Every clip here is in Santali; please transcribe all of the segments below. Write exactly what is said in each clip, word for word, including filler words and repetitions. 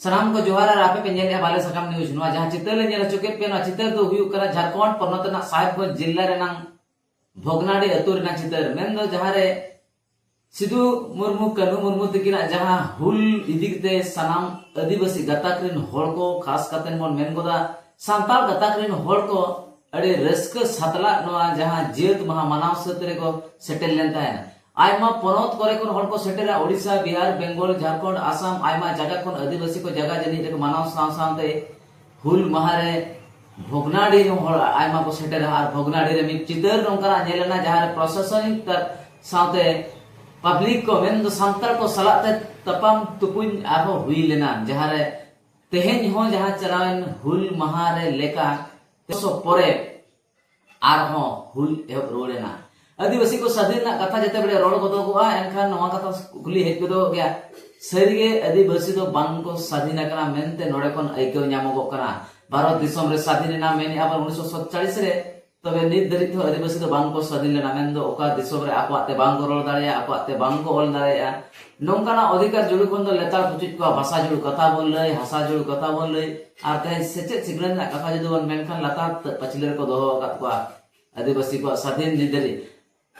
ᱥᱟᱱᱟᱢ ᱠᱚ ᱡᱚᱦᱟᱨ ᱟᱨ ᱟᱯᱮ ᱯᱮ ᱧᱮᱞᱮᱫᱼᱟ ᱵᱟᱞᱮ ᱥᱟᱠᱟᱢ ᱱᱤᱭᱩᱡᱽ᱾ ᱱᱚᱣᱟ ᱡᱟᱦᱟᱸ ᱪᱤᱛᱟᱹᱨ ᱞᱮ ᱧᱮᱞ ᱦᱚᱪᱚ ᱠᱮᱫ ᱯᱮᱭᱟ, ᱱᱚᱣᱟ ᱪᱤᱛᱟᱹᱨ ᱫᱚ ᱦᱩᱭᱩᱜ ᱠᱟᱱᱟ ᱡᱷᱟᱲᱠᱷᱚᱸᱰ ᱯᱚᱱᱚᱛ ᱨᱮᱱᱟᱜ ᱥᱟᱦᱮᱵᱽᱜᱚᱸᱡᱽ ᱡᱤᱞᱟ ᱨᱮᱱᱟᱜ ᱵᱷᱚᱜᱽᱱᱟᱰᱤ ᱟᱹᱛᱩ ᱨᱮᱱᱟᱜ ᱪᱤᱛᱟᱹᱨ᱾ ᱢᱮᱱᱫᱚ ᱡᱟᱦᱟᱸ ᱨᱮ ᱥᱤᱫᱩ ᱢᱩᱨᱢᱩ, ᱠᱟᱹᱱᱦᱩ ᱢᱩᱨᱢᱩ ᱛᱟᱹᱠᱤᱱᱟᱜ ᱡᱟᱦᱟᱸ ᱦᱩᱞ ᱤᱫᱤ ᱠᱟᱛᱮ ᱥᱟᱱᱟᱢ ᱟᱹᱫᱤᱵᱟᱹᱥᱤ ᱜᱟᱛᱟᱠ ᱨᱮᱱ ᱦᱚᱲ ᱠᱚ, ᱠᱷᱟᱥ ᱠᱟᱛᱮ ᱵᱚᱱ ᱢᱮᱱ ᱜᱚᱫᱟ ᱥᱟᱱᱛᱟᱲ ᱜᱟᱛᱟᱠ ᱨᱮᱱ ᱦᱚᱲ ᱠᱚ, ᱟᱹᱰᱤ ᱨᱟᱹᱥᱠᱟᱹ ᱥᱟᱛᱞᱟᱜ ᱱᱚᱣᱟ ᱡᱟᱦᱟᱸ ᱡᱟᱹᱛ ᱢᱟᱦᱟ ᱢᱟᱱᱟᱣ ᱥᱟᱹᱛ ᱨᱮᱠᱚ ᱥᱮᱴᱮᱨ ᱞᱮᱱ ᱛᱟᱦᱮᱸᱱᱟ᱾ ᱟᱭᱢᱟ ᱯᱚᱱᱚᱛ ᱠᱚᱨᱮ ᱠᱷᱚᱱ ᱦᱚᱲ ᱠᱚ ᱥᱮᱴᱮᱨᱟ, ᱳᱰᱤᱥᱟ, ᱵᱤᱦᱟᱨ, ᱵᱮᱝᱜᱚᱞ, ᱡᱷᱟᱲᱠᱷᱚᱸᱰ, ᱟᱥᱟᱢ, ᱟᱭᱢᱟ ᱡᱟᱭᱜᱟ ᱠᱷᱚᱱ ᱟᱹᱫᱤᱵᱟᱹᱥᱤ ᱠᱚ ᱡᱟᱭᱜᱟ ᱡᱟᱹᱱᱤᱡ ᱨᱮᱠᱚ ᱢᱟᱱᱟᱣ ᱥᱟᱶ ᱥᱟᱶᱛᱮ ᱦᱩᱞ ᱢᱟᱦᱟ ᱨᱮ ᱵᱷᱚᱜᱽᱱᱟᱰᱤ ᱨᱮᱱ ᱦᱚᱲ ᱟᱭᱢᱟ ᱠᱚ ᱥᱮᱴᱮᱨᱟ᱾ ᱟᱨ ᱵᱷᱚᱜᱽᱱᱟᱰᱤ ᱨᱮ ᱢᱤᱫ ᱪᱤᱛᱟᱹᱨ ᱱᱚᱝᱠᱟᱱᱟᱜ ᱧᱮᱞ ᱮᱱᱟ, ᱡᱟᱦᱟᱸ ᱨᱮ ᱯᱨᱚᱥᱟᱥᱚᱱᱤᱠ ᱛᱟ-, ᱥᱟᱶᱛᱮ ᱯᱟᱵᱽᱞᱤᱠ ᱠᱚ, ᱢᱮᱱᱫᱚ ᱥᱟᱱᱛᱟᱲ ᱠᱚ ᱥᱟᱞᱟᱜ ᱛᱮ ᱛᱟᱯᱟᱢ ᱛᱩᱯᱩᱧ ᱟᱨᱦᱚᱸ ᱦᱩᱭ ᱞᱮᱱᱟ, ᱡᱟᱦᱟᱸ ᱨᱮ ᱛᱮᱦᱮᱧ ᱦᱚᱸ ᱡᱟᱦᱟᱸ ᱪᱟᱞᱟᱣᱮᱱ ᱦᱩᱞ ᱢᱟᱦᱟ ᱨᱮ ᱞᱮᱠᱟ ᱛᱮᱥᱚ ᱯᱚᱨᱮ ᱟᱨᱦᱚᱸ ᱦᱩᱞ ᱮᱦᱚᱵ ᱨᱩᱣᱟᱹᱲ ᱮᱱᱟ᱾ ᱟᱹᱫᱤᱵᱟᱹᱥᱤ ᱠᱚ ᱥᱟᱹᱫᱷᱤᱱ ᱨᱮᱱᱟᱜ ᱠᱟᱛᱷᱟ ᱡᱮᱛᱮ ᱵᱮᱲᱮ ᱨᱚᱲ ᱜᱚᱫᱚᱜᱚᱜᱼᱟ, ᱮᱱᱠᱷᱟᱱ ᱱᱚᱣᱟ ᱠᱟᱛᱷᱟ ᱠᱩᱠᱞᱤ ᱦᱮᱡ ᱜᱚᱫᱚᱜ ᱜᱮᱭᱟ, ᱥᱟᱹᱨᱤᱜᱮ ᱟᱹᱫᱤᱵᱟᱹᱥᱤ ᱫᱚ ᱵᱟᱝ ᱠᱚ ᱥᱟᱹᱫᱷᱤᱱ ᱟᱠᱟᱱᱟ ᱢᱮᱱᱛᱮ ᱱᱚᱰᱮ ᱠᱷᱚᱱ ᱟᱹᱭᱠᱟᱹᱣ ᱧᱟᱢᱚᱜᱚᱜ ᱠᱟᱱᱟ? ᱵᱷᱟᱨᱚᱛ ᱫᱤᱥᱚᱢ ᱨᱮ ᱥᱟᱹᱫᱷᱤᱱ ᱮᱱᱟ ᱢᱮᱱᱮᱜᱼᱟ ᱵᱚᱱ ᱩᱱᱤᱥᱥᱚ ᱥᱟᱛᱪᱟᱞᱤᱥ ᱨᱮ, ᱛᱚᱵᱮ ᱱᱤᱛ ᱫᱷᱟᱹᱨᱤᱡ ᱛᱮᱦᱚᱸ ᱟᱹᱫᱤᱵᱟᱹᱥᱤ ᱫᱚ ᱵᱟᱝ ᱠᱚ ᱥᱟᱹᱫᱷᱤᱱ ᱞᱮᱱᱟ, ᱢᱮᱱᱫᱚ ᱚᱠᱟ ᱫᱤᱥᱚᱢ ᱨᱮ ᱟᱠᱚᱣᱟᱜ ᱛᱮ ᱵᱟᱝ ᱠᱚ ᱨᱚᱲ ᱫᱟᱲᱮᱭᱟᱜᱼᱟ, ᱟᱠᱚᱣᱟᱜ ᱛᱮ ᱵᱟᱝ ᱠᱚ ᱚᱞ ᱫᱟᱲᱮᱭᱟᱜᱼᱟ᱾ ᱱᱚᱝᱠᱟᱱᱟᱜ ᱚᱫᱷᱤᱠᱟᱨ ᱡᱩᱲᱩ ᱠᱷᱚᱱ ᱫᱚ ᱞᱮᱛᱟᱲ ᱯᱩᱪᱩᱡ ᱠᱚᱣᱟ, ᱵᱷᱟᱥᱟ ᱡᱩᱲᱩ ᱠᱟᱛᱷᱟ ᱵᱚᱱ ᱞᱟᱹᱭ, ᱦᱟᱥᱟ ᱡᱩᱲᱩ ᱠᱟᱛᱷᱟ ᱵᱚᱱ ᱞᱟᱹᱭ, ᱟᱨ ᱛᱮᱦᱮᱧ ᱥᱮᱪᱮᱫ ᱥᱤᱠᱷᱱᱟᱹᱛ ᱨᱮᱱᱟᱜ ᱠᱟᱛᱷᱟ ᱡᱩᱫᱤ ᱵᱚᱱ ᱢᱮᱱᱠᱷᱟᱱ ᱞᱟᱛᱟᱨ ᱛᱮ ᱯᱟᱹᱪᱷᱞᱟᱹ ᱨᱮᱠᱚ ᱫᱚᱦᱚ ᱟᱠᱟᱫ ᱠᱚᱣᱟ ᱟᱹᱫᱤᱵᱟᱹᱥᱤ ᱠᱚᱣᱟᱜ ᱥᱟᱹᱫᱷᱤᱱ ᱡᱤᱫᱟᱹᱨᱤ᱾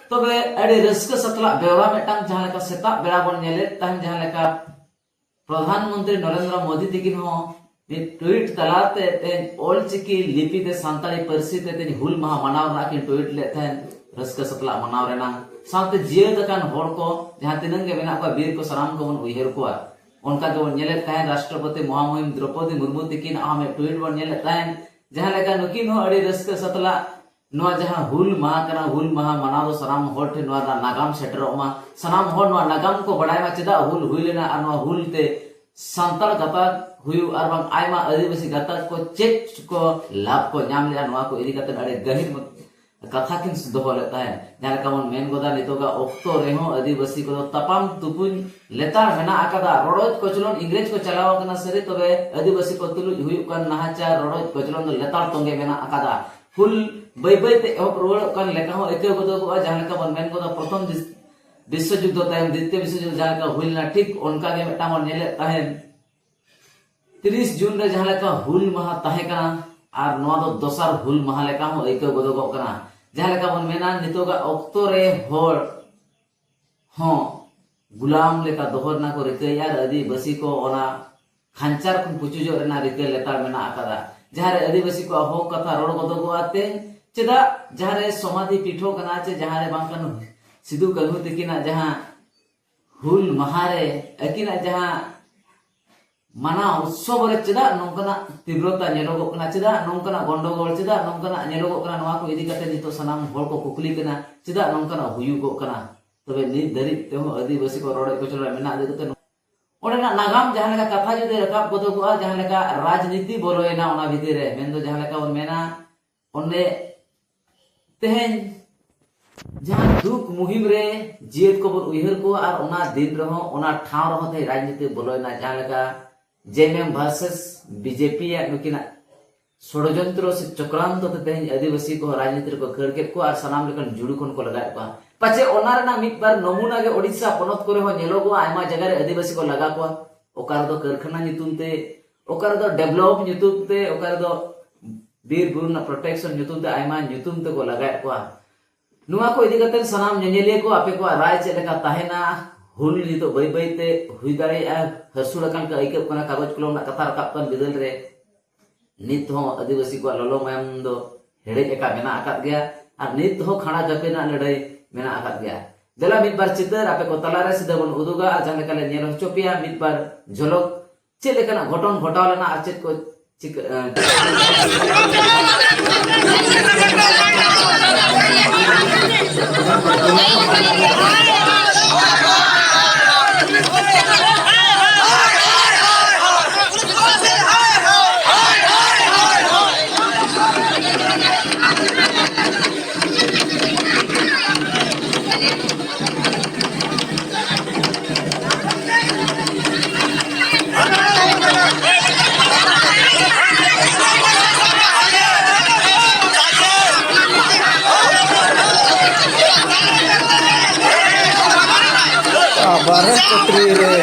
ᱛᱚᱵᱮ ᱟᱹᱰᱤ ᱨᱟᱹᱥᱠᱟᱹ ᱥᱟᱛᱞᱟᱜ ᱵᱮᱣᱨᱟ ᱢᱤᱫᱴᱟᱝ ᱡᱟᱦᱟᱸ ᱞᱮᱠᱟ ᱥᱮᱛᱟᱜ ᱵᱮᱲᱟ ᱵᱚᱱ ᱧᱮᱞᱮᱫ ᱛᱟᱦᱮᱸᱱ, ᱡᱟᱦᱟᱸ ᱞᱮᱠᱟ ᱯᱨᱚᱫᱷᱟᱱ ᱢᱚᱱᱛᱨᱤ ᱱᱚᱨᱮᱱᱫᱨᱚ ᱢᱳᱫᱤ ᱛᱟᱹᱠᱤᱱ ᱦᱚᱸ ᱢᱤᱫ ᱴᱩᱭᱤᱴ ᱛᱟᱞᱟᱛᱮ ᱛᱮᱦᱮᱧ ᱚᱞᱪᱤᱠᱤ ᱞᱤᱯᱤ ᱛᱮ ᱥᱟᱱᱛᱟᱲᱤ ᱯᱟᱹᱨᱥᱤ ᱛᱮ ᱛᱮᱦᱮᱧ ᱦᱩᱞ ᱢᱟᱦᱟ ᱢᱟᱱᱟᱣ ᱨᱮᱱᱟᱜ ᱠᱤᱱ ᱴᱩᱭᱤᱴ ᱞᱮᱫ ᱛᱟᱦᱮᱸᱱ, ᱨᱟᱹᱥᱠᱟᱹ ᱥᱟᱛᱞᱟᱜ ᱢᱟᱱᱟᱣ ᱨᱮᱱᱟᱜ᱾ ᱥᱟᱶᱛᱮ ᱡᱤᱭᱟᱹᱫ ᱟᱠᱟᱱ ᱦᱚᱲ ᱠᱚ ᱡᱟᱦᱟᱸ ᱛᱤᱱᱟᱹᱜ ᱜᱮ ᱢᱮᱱᱟᱜ ᱠᱚᱣᱟ, ᱵᱤᱨ ᱠᱚ, ᱥᱟᱱᱟᱢ ᱠᱚᱵᱚᱱ ᱩᱭᱦᱟᱹᱨ ᱠᱚᱣᱟ᱾ ᱚᱱᱠᱟ ᱜᱮᱵᱚᱱ ᱧᱮᱞᱮᱫ ᱛᱟᱦᱮᱸᱱ ᱨᱟᱥᱴᱨᱚᱯᱚᱛᱤ ᱢᱚᱦᱟᱢᱚᱦᱤᱢ ᱫᱨᱚᱯᱚᱫᱤ ᱢᱩᱨᱢᱩ ᱛᱟᱹᱠᱤᱱᱟᱜ ᱦᱚᱸ ᱢᱤᱫ ᱴᱩᱭᱤᱴ ᱵᱚᱱ ᱧᱮᱞᱮᱫ ᱛᱟᱦᱮᱸᱱ, ᱡᱟᱦᱟᱸ ᱞᱮᱠᱟ ᱱᱩᱠᱤᱱ ᱦᱚᱸ ᱟᱹᱰᱤ ᱨᱟᱹᱥᱠᱟᱹ ᱥᱟᱛᱞᱟᱜ ᱱᱚᱣᱟ ᱡᱟᱦᱟᱸ ᱦᱩᱞ ᱢᱟᱦᱟ ᱠᱟᱱᱟ, ᱦᱩᱞ ᱢᱟᱦᱟ ᱢᱟᱱᱟᱣ ᱫᱚ ᱥᱟᱱᱟᱢ ᱦᱚᱲ ᱴᱷᱮᱱ ᱱᱚᱣᱟ ᱨᱮᱱᱟᱜ ᱱᱟᱜᱟᱢ ᱥᱮᱴᱮᱨᱚᱜ ᱢᱟ, ᱥᱟᱱᱟᱢ ᱦᱚᱲ ᱱᱚᱣᱟ ᱱᱟᱜᱟᱢ ᱠᱚ ᱵᱟᱲᱟᱭ ᱢᱟ, ᱪᱮᱫᱟᱜ ᱦᱩᱞ ᱦᱩᱭ ᱞᱮᱱᱟ ᱟᱨ ᱱᱚᱣᱟ ᱦᱩᱞ ᱛᱮ ᱥᱟᱱᱛᱟᱲ ᱜᱟᱛᱟᱠ ᱦᱩᱭᱩᱜ ᱟᱨ ᱵᱟᱝ ᱟᱭᱢᱟ ᱟᱹᱫᱤᱵᱟᱹᱥᱤ ᱜᱟᱛᱟᱠ ᱠᱚ ᱪᱮᱫ ᱠᱚ ᱞᱟᱵᱷ ᱠᱚ ᱧᱟᱢ ᱞᱮᱜᱼᱟ, ᱱᱚᱣᱟ ᱠᱚ ᱤᱫᱤ ᱠᱟᱛᱮ ᱟᱹᱰᱤ ᱜᱟᱹᱦᱤᱨ ᱠᱟᱛᱷᱟ ᱠᱤᱱ ᱫᱚᱦᱚ ᱞᱮᱫ ᱛᱟᱦᱮᱸᱫ᱾ ᱡᱟᱦᱟᱸ ᱞᱮᱠᱟ ᱵᱚᱱ ᱢᱮᱱ ᱜᱚᱫᱟ, ᱱᱤᱛᱚᱜᱟᱜ ᱚᱠᱛᱚ ᱨᱮᱦᱚᱸ ᱟᱹᱫᱤᱵᱟᱹᱥᱤ ᱠᱚᱫᱚ ᱛᱟᱯᱟᱢ ᱛᱩᱯᱩᱧ ᱞᱮᱛᱟᱲ ᱢᱮᱱᱟᱜ ᱟᱠᱟᱫᱟ᱾ ᱨᱚᱰᱚᱡ ᱠᱚᱪᱞᱚᱱ ᱤᱝᱨᱮᱡᱽ ᱠᱚ ᱪᱟᱞᱟᱣ ᱟᱠᱟᱱᱟ ᱥᱟᱹᱨᱤ, ᱛᱚᱵᱮ ᱟᱹᱫᱤᱵᱟᱹᱥᱤ ᱠᱚ ᱛᱩᱞᱩᱡ ᱦᱩᱭᱩᱜ ᱠᱟᱱ ᱱᱟᱦᱟᱪᱟᱨ, ᱨᱚᱰᱚᱡ ᱠᱚᱪᱞᱚᱱ ᱫᱚ ᱞᱮᱛᱟᱲ ᱛᱚᱸᱜᱮ ᱢᱮᱱᱟᱜ ᱟᱠᱟᱫᱟ᱾ ᱦᱩᱞ ᱵᱟᱹᱭ ᱵᱟᱹᱭ ᱛᱮ ᱮᱦᱚᱵ ᱨᱩᱣᱟᱹᱲᱚᱜ ᱠᱟᱱ ᱞᱮᱠᱟ ᱦᱚᱸ ᱟᱹᱭᱠᱟᱹᱣ ᱜᱚᱫᱚᱜᱚᱜᱼᱟ᱾ ᱡᱟᱦᱟᱸ ᱞᱮᱠᱟ ᱵᱚᱱ ᱢᱮᱱ ᱜᱚᱫᱟ, ᱯᱨᱚᱛᱷᱚᱢ ᱵᱤᱥ-, ᱵᱤᱥᱥᱚ ᱡᱩᱫᱽᱫᱷᱚ ᱛᱟᱭᱚᱢ ᱫᱤᱛᱤᱭᱚ ᱵᱤᱥᱥᱚ ᱡᱩᱫᱽᱫᱷᱚ ᱡᱟᱦᱟᱸ ᱞᱮᱠᱟ ᱦᱩᱭ ᱞᱮᱱᱟ, ᱴᱷᱤᱠ ᱚᱱᱠᱟ ᱜᱮ ᱢᱤᱫᱴᱟᱝ ᱵᱚᱱ ᱧᱮᱞᱮᱫ ᱛᱟᱦᱮᱸᱱ᱾ ᱛᱤᱨᱤᱥ ᱡᱩᱱ ᱨᱮ ᱡᱟᱦᱟᱸ ᱞᱮᱠᱟ ᱦᱩᱞ ᱢᱟᱦᱟ ᱛᱟᱦᱮᱸ ᱠᱟᱱᱟ, ᱟᱨ ᱱᱚᱣᱟ ᱫᱚ ᱫᱚᱥᱟᱨ ᱦᱩᱞ ᱢᱟᱦᱟ ᱞᱮᱠᱟ ᱦᱚᱸ ᱟᱹᱭᱠᱟᱹᱣ ᱜᱚᱫᱚᱜᱚᱜ ᱠᱟᱱᱟ᱾ ᱡᱟᱦᱟᱸ ᱞᱮᱠᱟ ᱵᱚᱱ ᱢᱮᱱᱟ, ᱱᱤᱛᱚᱜᱟᱜ ᱚᱠᱛᱚ ᱨᱮ ᱦᱚᱲ ᱦᱚᱸ ᱜᱩᱞᱟᱢ ᱞᱮᱠᱟ ᱫᱚᱦᱚ ᱨᱮᱱᱟᱜ ᱠᱚ ᱨᱤᱠᱟᱹᱭᱮᱫᱼᱟ, ᱟᱨ ᱟᱹᱫᱤᱵᱟᱹᱥᱤ ᱠᱚ ᱚᱱᱟ ᱠᱷᱟᱧᱪᱟᱨ ᱠᱷᱚᱱ ᱯᱩᱪᱩᱡᱚᱜ ᱨᱮᱱᱟᱜ ᱨᱤᱠᱟᱹ ᱞᱮᱛᱟᱲ ᱢᱮᱱᱟᱜ ᱟᱠᱟᱫᱟ᱾ ᱡᱟᱦᱟᱸ ᱨᱮ ᱟᱹᱫᱤᱵᱟᱹᱥᱤ ᱠᱚᱣᱟᱜ ᱦᱚᱠ ᱠᱟᱛᱷᱟ ᱨᱚᱲ ᱜᱚᱫᱚᱜᱚᱜᱼᱟ ᱛᱮ, ᱪᱮᱫᱟᱜ ᱡᱟᱦᱟᱸ ᱨᱮ ᱥᱚᱢᱟᱫᱷᱤ ᱯᱤᱴᱷᱚ ᱠᱟᱱᱟ, ᱪᱮ ᱡᱟᱦᱟᱸ ᱨᱮ ᱵᱟᱝᱠᱷᱟᱱ ᱥᱤᱫᱩ ᱠᱟᱹᱱᱦᱩ ᱛᱟᱹᱠᱤᱱᱟᱜ ᱡᱟᱦᱟᱸ ᱦᱩᱞ ᱢᱟᱦᱟ ᱨᱮ ᱟᱹᱠᱤᱱᱟᱜ ᱡᱟᱦᱟᱸ ᱢᱟᱱᱟᱣ ᱩᱛᱥᱚᱵ ᱨᱮ ᱪᱮᱫᱟᱜ ᱱᱚᱝᱠᱟᱱᱟᱜ ᱛᱤᱵᱨᱚᱛᱟ ᱧᱮᱞᱚᱜᱚᱜ ᱠᱟᱱᱟ, ᱪᱮᱫᱟᱜ ᱱᱚᱝᱠᱟᱱᱟᱜ ᱜᱚᱱᱰᱚᱜᱳᱞ, ᱪᱮᱫᱟᱜ ᱱᱚᱝᱠᱟᱱᱟᱜ ᱧᱮᱞᱚᱜᱚᱜ ᱠᱟᱱᱟ, ᱱᱚᱣᱟ ᱠᱚ ᱤᱫᱤ ᱠᱟᱛᱮ ᱱᱤᱛᱚᱜ ᱥᱟᱱᱟᱢ ᱦᱚᱲ ᱠᱚ ᱠᱩᱠᱞᱤ ᱠᱟᱱᱟ, ᱪᱮᱫᱟᱜ ᱱᱚᱝᱠᱟᱱᱟᱜ ᱦᱩᱭᱩᱜᱚᱜ ᱠᱟᱱᱟ? ᱛᱚᱵᱮ ᱱᱤᱛ ᱫᱷᱟᱹᱨᱤᱡ ᱛᱮᱦᱚᱸ ᱟᱹᱫᱤᱵᱟᱹᱥᱤ ᱠᱚ ᱨᱚᱰᱚᱡ ᱠᱚᱪᱞᱚᱱ ᱢᱮᱱᱟᱜ ᱤᱫᱤ ᱠᱟᱛᱮ ᱚᱸᱰᱮᱱᱟᱜ ᱱᱟᱜᱟᱢ ᱡᱟᱦᱟᱸ ᱞᱮᱠᱟ ᱠᱟᱛᱷᱟ ᱡᱩᱫᱤ ᱨᱟᱠᱟᱵ ᱜᱚᱫᱚᱜᱚᱜᱼᱟ, ᱡᱟᱦᱟᱸ ᱞᱮᱠᱟ ᱨᱟᱡᱽᱱᱤᱛᱤ ᱵᱚᱞᱚᱭᱮᱱᱟ ᱚᱱᱟ ᱵᱷᱤᱛᱤᱨ ᱨᱮ, ᱢᱮᱱᱫᱚ ᱡᱟᱦᱟᱸ ᱞᱮᱠᱟ ᱵᱚᱱ ᱢᱮᱱᱟ, ᱚᱸᱰᱮ ᱛᱮᱦᱮᱧ ᱡᱟᱦᱟᱸ ᱫᱩᱠ ᱢᱩᱦᱤᱢ ᱨᱮ ᱡᱤᱭᱟᱹᱛ ᱠᱚᱵᱚᱱ ᱩᱭᱦᱟᱹᱨ ᱠᱚᱣᱟ, ᱟᱨ ᱚᱱᱟ ᱫᱤᱱ ᱨᱮᱦᱚᱸ, ᱚᱱᱟ ᱴᱷᱟᱶ ᱨᱮᱦᱚᱸ ᱛᱮᱦᱮᱧ ᱨᱟᱡᱽᱱᱤᱛᱤ ᱵᱚᱞᱚᱭᱮᱱᱟ, ᱡᱟᱦᱟᱸ ᱞᱮᱠᱟ ᱡᱮᱢᱮᱢ ᱵᱷᱟᱨᱥᱮᱥ ᱵᱤᱡᱮᱯᱤ ᱭᱟᱜ ᱱᱩᱠᱤᱱᱟᱜ ᱥᱚᱲᱚᱡᱚᱱᱛᱨᱚ ᱥᱮ ᱪᱚᱠᱨᱟᱱᱛᱚ ᱛᱮ ᱛᱮᱦᱮᱧ ᱟᱹᱫᱤᱵᱟᱹᱥᱤ ᱠᱚ ᱨᱟᱡᱽᱱᱤᱛᱤ ᱨᱮᱠᱚ ᱠᱷᱟᱹᱲ ᱠᱮᱫ ᱠᱚᱣᱟ ᱟᱨ ᱥᱟᱱᱟᱢ ᱞᱮᱠᱟᱱ ᱡᱩᱲᱩ ᱠᱷᱚᱱ ᱠᱚ ᱞᱟᱜᱟᱭᱮᱫ ᱠᱚᱣᱟ᱾ ᱯᱟᱪᱮ ᱚᱱᱟ ᱨᱮᱱᱟᱜ ᱢᱤᱫ ᱵᱟᱨ ᱱᱚᱢᱩᱱᱟ ᱜᱮ ᱳᱰᱤᱥᱟ ᱯᱚᱱᱚᱛ ᱠᱚᱨᱮ ᱦᱚᱸ ᱧᱮᱞᱚᱜᱚᱜᱼᱟ, ᱟᱭᱢᱟ ᱡᱟᱭᱜᱟ ᱨᱮ ᱟᱹᱫᱤᱵᱟᱹᱥᱤ ᱠᱚ ᱞᱟᱜᱟ ᱠᱚᱣᱟ, ᱚᱠᱟ ᱨᱮᱫᱚ ᱠᱟᱹᱨᱠᱷᱟᱱᱟ ᱧᱩᱛᱩᱢ ᱛᱮ, ᱚᱠᱟ ᱨᱮᱫᱚ ᱰᱮᱵᱷᱞᱚᱯ ᱧᱩᱛᱩᱢ ᱛᱮ, ᱚᱠᱟ ᱨᱮᱫᱚ ᱵᱤᱨ ᱵᱩᱨᱩ ᱨᱮᱱᱟᱜ ᱯᱨᱚᱴᱮᱠᱥᱚᱱ ᱧᱩᱛᱩᱢ ᱛᱮ ᱟᱭᱢᱟ ᱧᱩᱛᱩᱢ ᱛᱮᱠᱚ ᱞᱟᱜᱟᱭᱮᱫ ᱠᱚᱣᱟ᱾ ᱱᱚᱣᱟ ᱠᱚ ᱤᱫᱤ ᱠᱟᱛᱮ ᱥᱟᱱᱟᱢ ᱧᱮᱧᱮᱞᱤᱭᱟᱹ ᱠᱚ, ᱟᱯᱮ ᱠᱚᱣᱟᱜ ᱨᱟᱭ ᱪᱮᱫ ᱞᱮᱠᱟ ᱛᱟᱦᱮᱱᱟ? ᱦᱩᱞ ᱱᱤᱛᱚᱜ ᱵᱟᱹᱭ ᱵᱟᱹᱭ ᱛᱮ ᱦᱩᱭ ᱫᱟᱲᱮᱭᱟᱜᱼᱟ, ᱦᱟᱹᱥᱩᱲ ᱟᱠᱟᱱ ᱞᱮᱠᱟ ᱟᱹᱭᱠᱟᱹᱜ ᱠᱟᱱᱟ, ᱠᱟᱜᱚᱡᱽ ᱠᱚᱞᱚᱢ ᱨᱮᱱᱟᱜ ᱠᱟᱛᱷᱟ ᱨᱟᱠᱟᱵ ᱠᱟᱱ ᱵᱤᱫᱟᱹᱞ ᱨᱮ ᱱᱤᱛ ᱦᱚᱸ ᱟᱹᱫᱤᱵᱟᱹᱥᱤ ᱠᱚᱣᱟᱜ ᱞᱚᱞᱚ ᱢᱟᱭᱟᱢ ᱫᱚ ᱦᱮᱰᱮᱡ ᱟᱠᱟ ᱢᱮᱱᱟᱜ ᱟᱠᱟᱫ ᱜᱮᱭᱟ, ᱟᱨ ᱱᱤᱛ ᱦᱚᱸ ᱠᱷᱟᱲᱟ ᱡᱟᱹᱯᱤ ᱨᱮᱱᱟᱜ ᱞᱟᱹᱲᱦᱟᱹᱭ ᱢᱮᱱᱟᱜ ᱟᱠᱟᱫ ᱜᱮᱭᱟ᱾ ᱫᱮᱞᱟ ᱢᱤᱫ ᱵᱟᱨ ᱪᱤᱛᱟᱹᱨ ᱟᱯᱮ ᱠᱚ ᱛᱟᱞᱟᱨᱮ ᱥᱤᱫᱷᱟᱹ ᱵᱚᱱ ᱩᱫᱩᱜᱟ, ᱟᱨ ᱡᱟᱦᱟᱸ ᱞᱮᱠᱟ ᱞᱮ ᱧᱮᱞ ᱦᱚᱪᱚ ᱯᱮᱭᱟ ᱢᱤᱫ ᱵᱟᱨ ᱡᱷᱚᱞᱚᱠ, ᱪᱮᱫ ᱞᱮᱠᱟᱱᱟᱜ ᱜᱷᱚᱴᱚᱱ ᱜᱷᱚᱴᱟᱣ ᱞᱮᱱᱟ ᱟᱨ ᱪᱮᱫ ᱠᱚ ᱪᱤᱠᱟᱹ, ᱮ, ᱟᱵᱟᱨ ᱪᱟᱹᱠᱨᱤ ᱨᱮ᱾